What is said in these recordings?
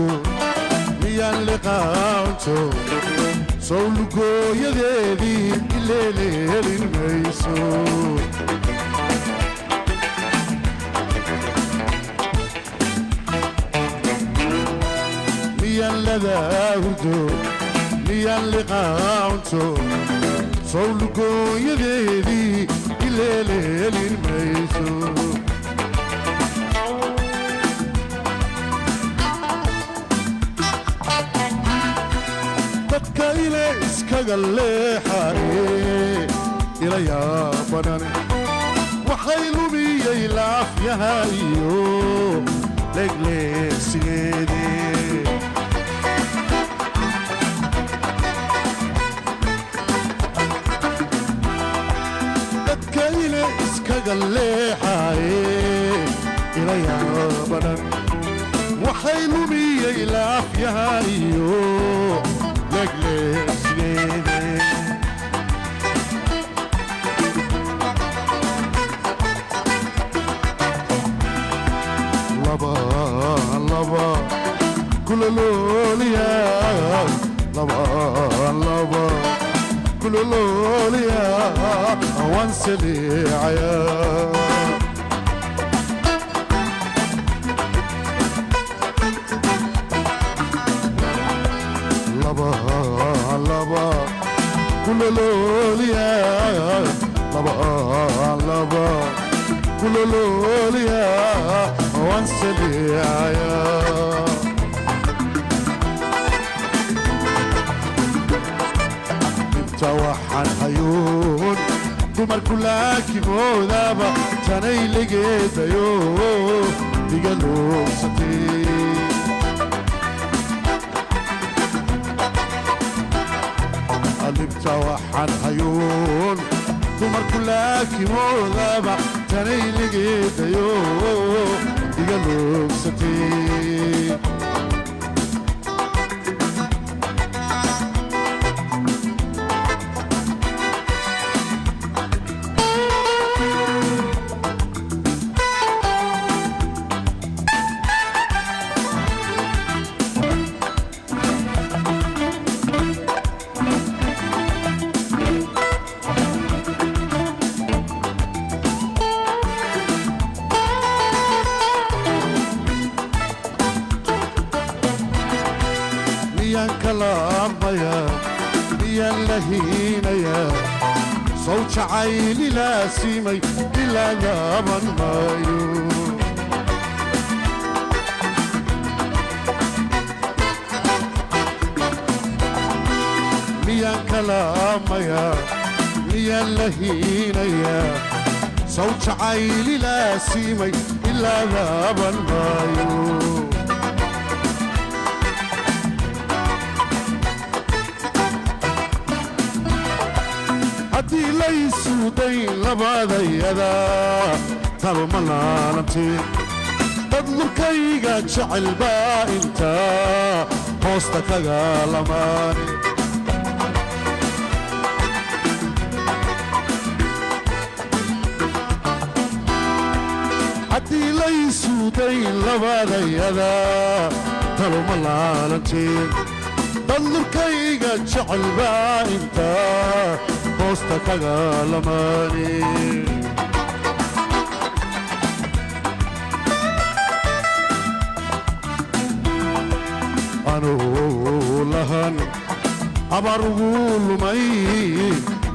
hurdo, miyaan liqaanto? Sowlugooyadeedii ileeleelin mayso. Miyaan ladaa hurdo, miyaan liqaanto? Sowlugooyadeedii ileeleelin mayso. Dadka ile iskaga leexaye ila yaabanan, waxay lumiyey laafyaha iyo legleegsigeedii. Dadka ile iskaga leexaye ila yaabanan, waxay lumiyey laafyaha iyo legleegsigeedii. Laba laba kulolooliya, laba laba kulolooliya, waan saliicaya. Laba laba kulolooliya, laba laba kulolooliya, waan saliicaya. Inta waxaan hayuun dumarku laakimoodaba tanay ligeedayo iga luugsatay. Alibta waxaan hayuun dumarku laakimoodaba tanay ligeedayo iga luugsatay. Miyaan kalaamaya, miyaan la hiinayaa? Sow jacayli laasimay ilaa laaban maayo. Miyaan kalaamaya, miyaan la hiinayaa? Sow jacayli laasimay ilaa laaban maayo. Haddii laysu dayn labadayada taluma laalanteen, dad lurkayga jecel baa intaa hoosta kaga lamaane. Haddii laysu dayn labadayada taluma laalanteen, dad lurkayga jecel baa intaa hoosta kaga lamaane. Anuu lahan abaar ugu lumay,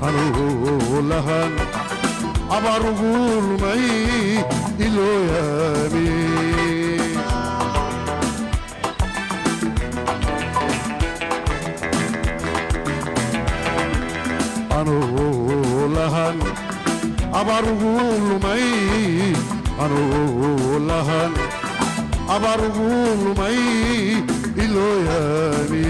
anuu lahan abaar ugu lumay ilooyaami. Anuu lahan abaar ugu lumay, anuu lahan abaar ugu lumay ilooyaami.